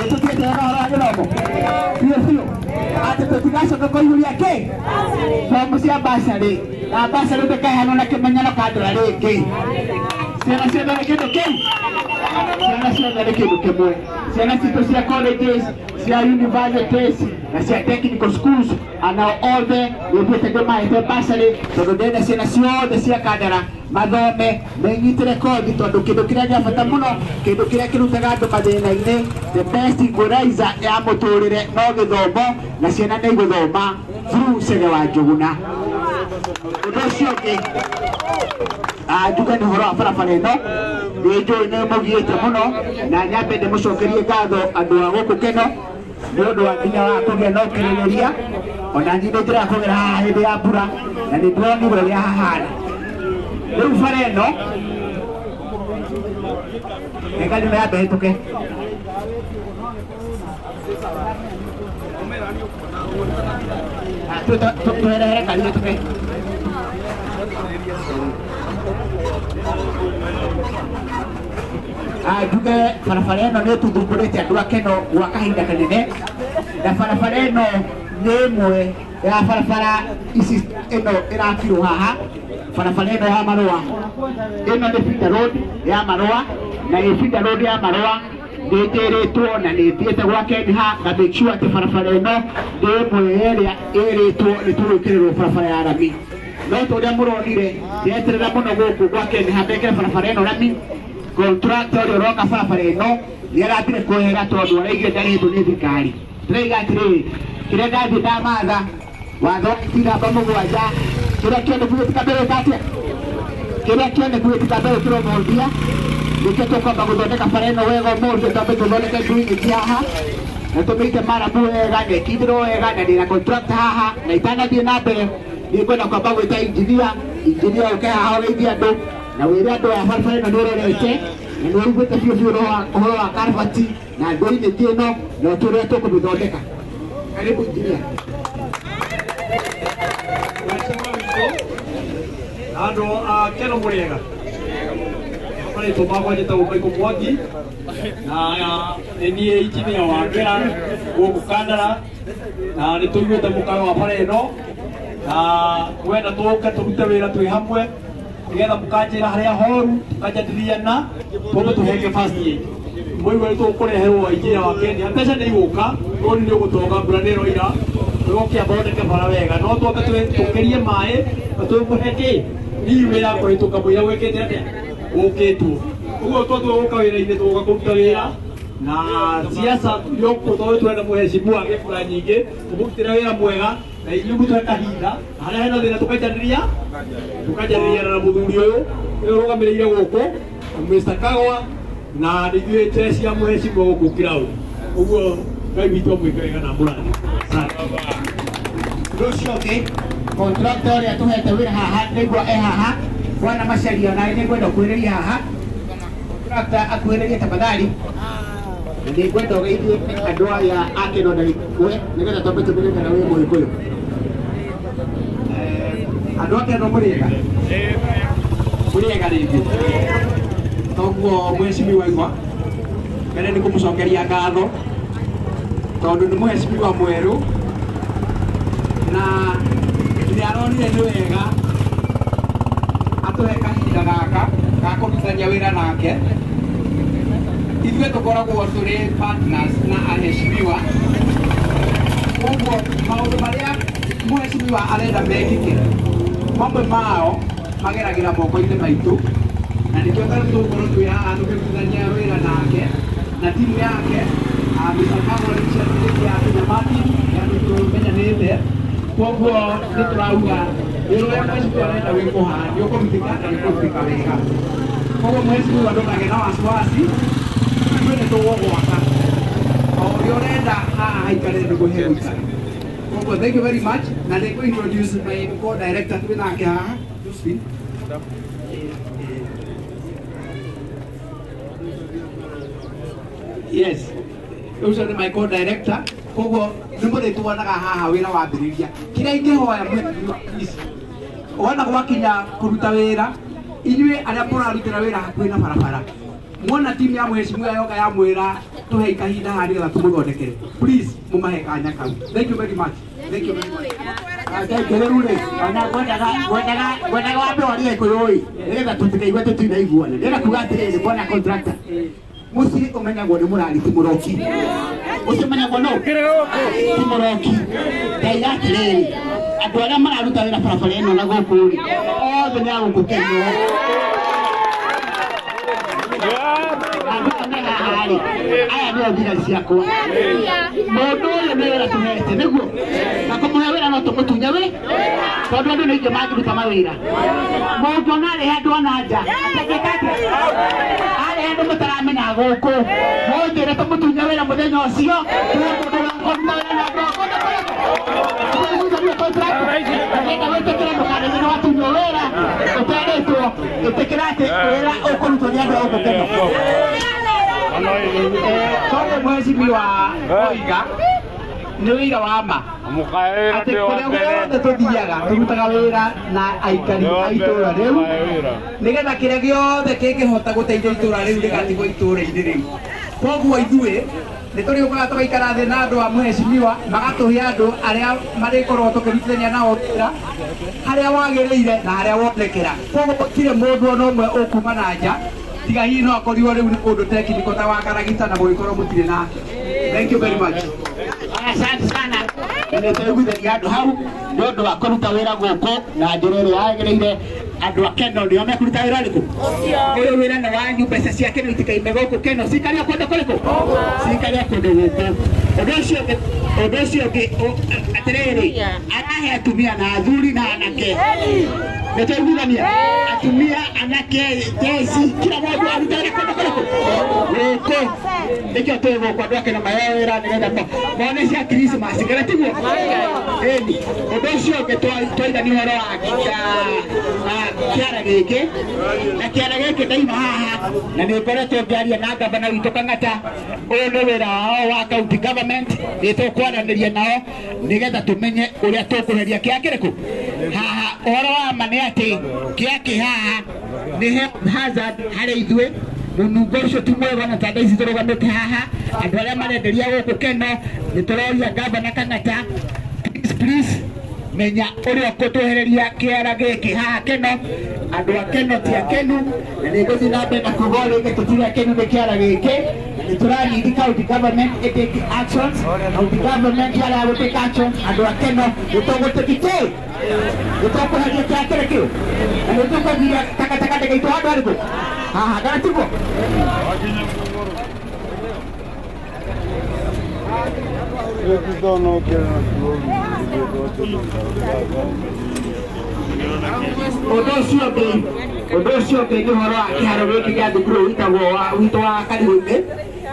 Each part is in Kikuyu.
Nĩ tũtigĩte wega ũhoro wa gĩthomo biũ biũ, atĩ tũtigacoka kũihũria kĩ fomu cia basarĩ, na basarĩ ndĩkaheanwo na kĩmenyano kandũra rĩngĩ. Ciana ciothe nĩ kĩndũ kĩu, ciana ciothe nĩ kĩndũ kĩmwe. Ciana citũ cia colleges, cia universities na cia technical schools, anao othe nĩthiĩte ndĩmahete basarĩ, tondũ ndĩrenda ciana ciothe cia Kandara mathome, menyitĩre kothi, tondũ kĩndũ kĩrĩa gĩa bata mũno, kĩndũ kĩrĩa kĩrutaga andũ mathĩna-inĩ, the best equalizer ya mũtũrĩre no gĩthomo, na ciana nĩ igũthoma through Chege wa Njũgũna. Ũndũ ũcio ũngĩ njuge nĩ ũhoro wa barabara ĩno. Nĩ njũĩ nĩ mũgiĩte mũno, na nyambe ndĩmũcokerie ngatho andũ a gũkũ Keno nĩ ũndũ wa nginya wa kũgĩa na ũkirĩrĩria. Ona niĩ nĩ njĩraga kũgera haha hĩndĩ ya mbura, na nĩ ndĩronire ũrĩa hahana rĩu bara ĩno. Reka nyuma yambe hĩtũke. Twerehere kari hĩtũke. Njuge barabara ĩno nĩ ĩtuthumbũrĩte andũ a Keno gwa kahinda kanene, na barabara ĩno nĩ ĩmwe ya barabara ici ĩno ĩrakirwo haha. Barabara ĩno ya Marũa, ĩno nĩ feeder road ya Marũa, na ĩ feeder road ya Marũa nĩ njĩrĩtwo na nĩ thiĩte gwa Kenha na make sure atĩ barabara ĩno nĩ ĩmwe ya ĩrĩa ĩrĩtwo nĩ tũgwĩkĩrĩrwo barabara ya rami. No ta ũrĩa mũronire, ndeterera mũno gũkũ gwa Kenha mekĩre barabara ĩno rami. Contractor ũrĩa ũroka barabara ĩno nĩ arambire kwehera tondũ araigire ndarĩtwo nĩ thirikari. Ndĩraiga atĩrĩrĩ, kĩrĩa ndathiĩ ndamatha watho wa itinamba 7, kĩrĩa kĩoneku gĩtikambe gwĩka atĩa, kĩrĩa kĩoneku gĩtikambe gwĩkĩrwo mũthia. Nĩkĩo tũkwamba gũthondeka bara ĩno wega ũmũthĩ, twambe tũthondeke drainage haha na tũmĩite maramu wega na ĩkindĩrwo wega, na ndĩna contractor haha. Na itanathiĩ na mbere, nĩngwenda kwamba gwĩta engineer. Engineer, ũke haha ũgeithie andũ na wĩre andũ aya barabara ĩno nĩ ũrorete na nĩ ũiguĩte biũ biũ ũhoro wa karabati na drainage ĩno na ũtũrĩa tũkũmĩthondeka. Karibu, engineer. Andũ a Keno, mũrĩega? Marĩtwa makwa njĩtagwo Michael Mwangi, na nĩ niĩ injinia wa Kera gũkũ Kandara, na nĩ tũiguĩte mũkayo wa bara ĩno, na mwenda tũke tũrute wĩra twĩ hamwe nĩgetha mũkanjĩra harĩa horu, tũkanjadiliana, twambe tũhenge first aid. Mũigua nĩ tũkũreherwo injinia wa Kenya, mbeca nĩ igũka, rũni nĩ ũgũtonga, mbura nĩ ĩroira, tũgũkĩamba thondeke bara wega, no twambe tũkĩrie maĩ na twĩmũhe kĩ hihi wĩra kũhĩtũka mũira gwĩkĩte atĩa gũkĩtwo ũguo. Twatua gũka wĩra-inĩ, tũgũka kũruta wĩra na siasa yokwo, tondũ tũrenda mũheshimiwa agĩe kura nyingĩ, tũmũrutĩre wĩra mwega na inyuĩ mũtũhe kahinda. Harĩa hena thĩna tũkanjarĩria na mũthuri ũyũ ũyũ ũrũgamĩrĩire gũkũ, Mr. Kagwa, na nĩ ithuĩ jeshi ya mũheshimiwa gũkũ kiraũ. Ũguo Ngai witũ amwĩke wega na mũrathime. Asante. Ũndũ ũcio ũngĩ, contractor ũrĩa tũhete wĩra haha nĩguo e haha, bwana Macharia, nawe nĩngwenda ũkuhĩrĩrie haha. Contractor, akuhĩrĩrie tafadhali, na nĩngwenda ũgeithie andũ aya a Keno na gĩkwe nĩgetha twambe tũmenye kana wĩ Mũgĩkũyũ. Andũ a Keno, mũrĩega? Mũrĩega rĩngĩ? Toguo mheshimiwa igwa mbere nĩ kũmũcokeria ngatho tondũ nĩ mheshimiwa mwerũ na nĩ aronire nĩ wega atũhe kahinda gaka ga kũrutithania wĩra nake. Ithuĩ tũkoragwo tũrĩ partners na aheshimiwa, koguo maũndũ marĩa mheshimiwa arenda mekĩke, mamwe mao mageragĩra moko-inĩ maitũ, na nĩkĩo tarĩu tũgũkorwo twĩ haha tũkĩrutithania wĩra nake na timu yake. Mr. Kagwa nĩ chairman ya Kenya Martin ya tũmenyanĩte, koguo nĩ tũrauga wĩra ũrĩa mheshimiwa arenda wĩkwo haha nĩ ũkũrutĩka na nĩ ũkũrutĩka wega. Koguo mheshimiwa, ndũkagĩe na wasiwasi, ithuĩ nĩ tũgũgwaka o ũrĩa ũrenda haha haikare nĩguo hegũikara. Koguo thank you very much, na nĩ ngũ introduce my co-director twĩ nake haha, Josephine. Yes, ũcio nĩ my co-director, koguo nĩ mũrĩtuonaga haha wĩra wambĩrĩria. Kĩrĩa ingĩhoya mheshimiwa, please, wona gwakinya kũruta wĩra, inyuĩ arĩa mũrarutĩra wĩra hakuhĩ na barabara, Mwona timu ya mheshimiwa yoka ya mwira tuhe kahinda haha nigetha tumuthondekere. Please mumahe kanya kau. Thank you very much. Thank you very much. Rĩu rĩ ona ngwendaga wambe warie Gĩkũyũ ĩ nĩgetha tũtikaigua tũtinaiguana. Ndĩrenda kuga atĩrĩrĩ bwana contractor, mũciĩ ũmenyagwo nĩ mũrari ti mũroki. Mũciĩ ũmenyagwo nũ? Ti mũroki. Ndaiga atĩrĩrĩ, andũ arĩa mararuta wĩra barabara ĩno na gũkũ rĩ, othe nĩ a gũkũ Kenya. Aya nĩo thigari ciakwa. Mũndũ ũyũ nĩ wĩra tũhete nĩguo, na kũmũhe wĩra no tũmũtunye wĩ, tondũ andũ nĩ aingĩ mangĩruta mawĩra. Mũngĩona arĩhe andũ a na nja, atangĩka atĩa? Arĩhe andũ mũtaramenya gũkũ, mũnjĩre tũmũtunye wĩra mũthenya ũcio, tũkũruta wĩra na andũ a kũndũ kũrĩkũ? Ũngĩenda gwĩtĩkĩra ndũkanenye nĩ watunywo wĩra ũterĩtwo, ĩtĩkĩra atĩ wĩra ũkũrutwo nĩ andũ a gũkũ Kenya. Tondũ mheshimiwa oiga nĩ wĩira wa ma atĩ kũrĩa guothe tũthiaga tũrutaga wĩra na aikari a itũũra rĩu nĩgetha kĩrĩa gĩothe kĩngĩhota gũteithia itũũra rĩu rĩgatigwo itũũra-inĩ rĩu. Koguo ithuĩ nĩ tũrĩũkaga tũgaikara thĩ na andũ a mheshimiwa magatũhe andũ arĩa marĩkorwo tũkĩrutithania nao wĩra harĩa wagĩrĩire na harĩa wonekera. Koguo gũtirĩ mũndũ ona ũmwe ũkuma na nja tiga hihi no akorirwo rĩu nĩ mũndũ technical ta wa karagita na mũgĩkorwo mũtirĩ nake. Thank you very much. Asante sana. Nĩ twaiguithania andũ hau nĩ ũndũ wa kũruta wĩra gũkũ na njĩra ĩrĩa yagĩrĩire. Andũ a Keno nĩo mekũruta wĩra ũrĩkũ? Ũyũ wĩra nĩ wanyu, mbeca cia Keno itikaime gũkũ Keno, cikario kũndũ kũrĩkũ? Cikario kũndũ gũkũ. Ũndũ ũcio ũngĩ atĩrĩrĩ, arahe atumia na athuri na anake. Nĩ twaiguithania? Atumia, anake, jeci, kila mũndũ aruta wĩra kũndũ kũrĩkũ? Gũkũ. Nĩkĩo twĩ gũkũ andũ a Keno mayoe wĩra nĩgetha mone cia Christmas, kana tiguo? Ĩni. Ũndũ ũcio ũngĩ twaigania ũhoro wa kĩara gĩkĩ, na kĩara gĩkĩ ndaima haha na nĩ ngoretwo ngĩaria na gavana witũ Kang'ata. Ũyũ nĩ wĩra wao wa county government, nĩ tũkwaranĩria nao nĩgetha tũmenye ũrĩa tũkũheria kĩa kĩrĩkũ haha. Ũhoro wa ma nĩ atĩ kĩa kĩ haha nĩ hazard harĩ ithuĩ. Mũnungo ũcio ti mwega na ta thaa ici tũrũgamĩte haha andũ arĩa marenderia gũkũ Keno nĩ tũroria gavana Kang'ata, please please menya ũrĩa ũkũtwehereria kĩara gĩkĩ haha Keno. Andũ a Keno ti akenu, na nĩ ngũthiĩ na mbere na kuga o rĩngĩ tũtirĩ akenu nĩ kĩara gĩkĩ. Nĩ tũranidi county government ĩtake actions, county government yarega gũtake actions, andũ a Keno nĩ tũgũtake kĩ? Nĩ tũkũheria kĩara kĩrĩ kĩu? Na nĩ tũkũgiria takataka ndĩgaitwo handũ harĩkũ? Haha, kana tiguo? Ũndũ ũcio ũngĩ nĩ ũhoro wa kĩharo gĩkĩ gĩa thukuru wĩtagwo witũ wa Karigũ-inĩ.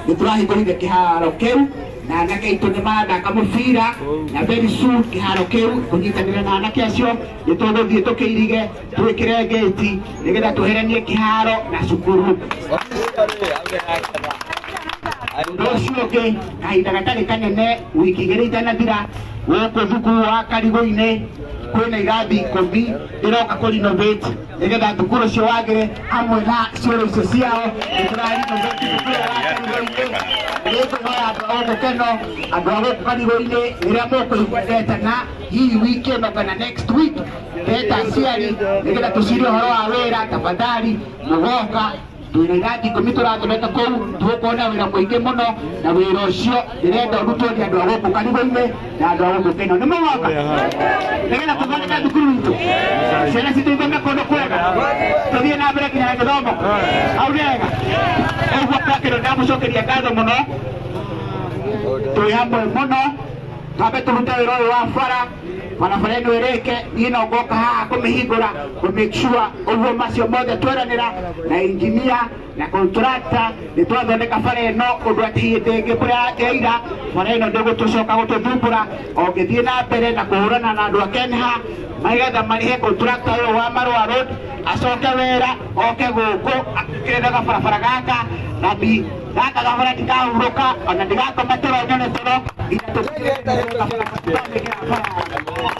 Nĩ tũrahingũrire kĩharo kĩu na anake aitũ nĩ marathaka mũbira, na very soon kĩharo kĩu kũnyitanĩra na anake acio nĩ tũgũthiĩ tũkĩirige twĩkĩre ngĩti nĩgetha tũheranie kĩharo na cukuru. Ũndũ ũcio ũngĩ, kahinda gatarĩ kanene wiki igĩrĩ itanathira gũkũ thukuru wa Karigũ-inĩ kwĩna irathi ikũmi ndĩroka kũ renovate nĩgetha thukuru ũcio wagĩre hamwe na cioro icio ciao. Nĩ tũra renovate thukuru wa Karigũ-inĩ. Nĩngũhoya andũ a gũkũ Keno, andũ a gũkũ Karigũ-inĩ, rĩrĩa mũkũigua ndetana hihi wiki ĩno kana next week, ndeta aciari nĩgetha tũcire ũhoro wa wĩra, tafadhali mũgoka. Twĩna irathi ikũmi tũrathondeka kũu, tũkuona wĩra mũingĩ mũno, na wĩra ũcio ndĩrenda ũrutwo nĩ andũ a gũkũ Karigũ-inĩ na andũ a gũkũ Keno. Nĩ mũgoka nĩgetha tũthondeke thukuru itũ, ciana citũ ithome kũndũ kwega, tũthiĩ na mbere nginya na gĩthomo hau nĩ wega. Ũguo Keno ndamũcokeria ngatho mũno, twĩ hamwe mũno, twambe tũrute wĩra ũyũ wa bara barabara ĩno ĩrĩke, niĩ no ngoka haha kũmĩhingũra kũ make sure ũguo macio mothe tweranĩra na engineer na contractor nĩ twathondeka bara ĩno ũndũ atĩ hĩndĩ ĩngĩ mbura yaira bara ĩno ndĩgũtũcoka gũtũthumbũra. O ngĩthiĩ na mbere na kũhũrana na andũ a Kenha magetha marĩhe contractor ũyũ wa Marũa Road acoke wĩra oke gũkũ akĩrĩre barabara gaka rami gaka gabara ndikahurũka ona ndigakoma toro nyone toro nginya tũkĩre.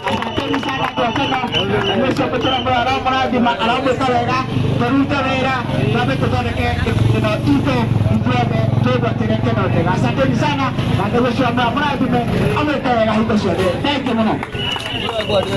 Asanteni sana andũ a Keno, na nĩ ũcio mũtũra mũno aramũrathima aramwĩka wega tũrute wĩra twambe tũthondeke ĩno itũ ithuothe twĩgwatĩre keno njega. Asanteni sana na Ngai ũcio amũrathime amwĩke wega hingo ciothe. Thank you mũno.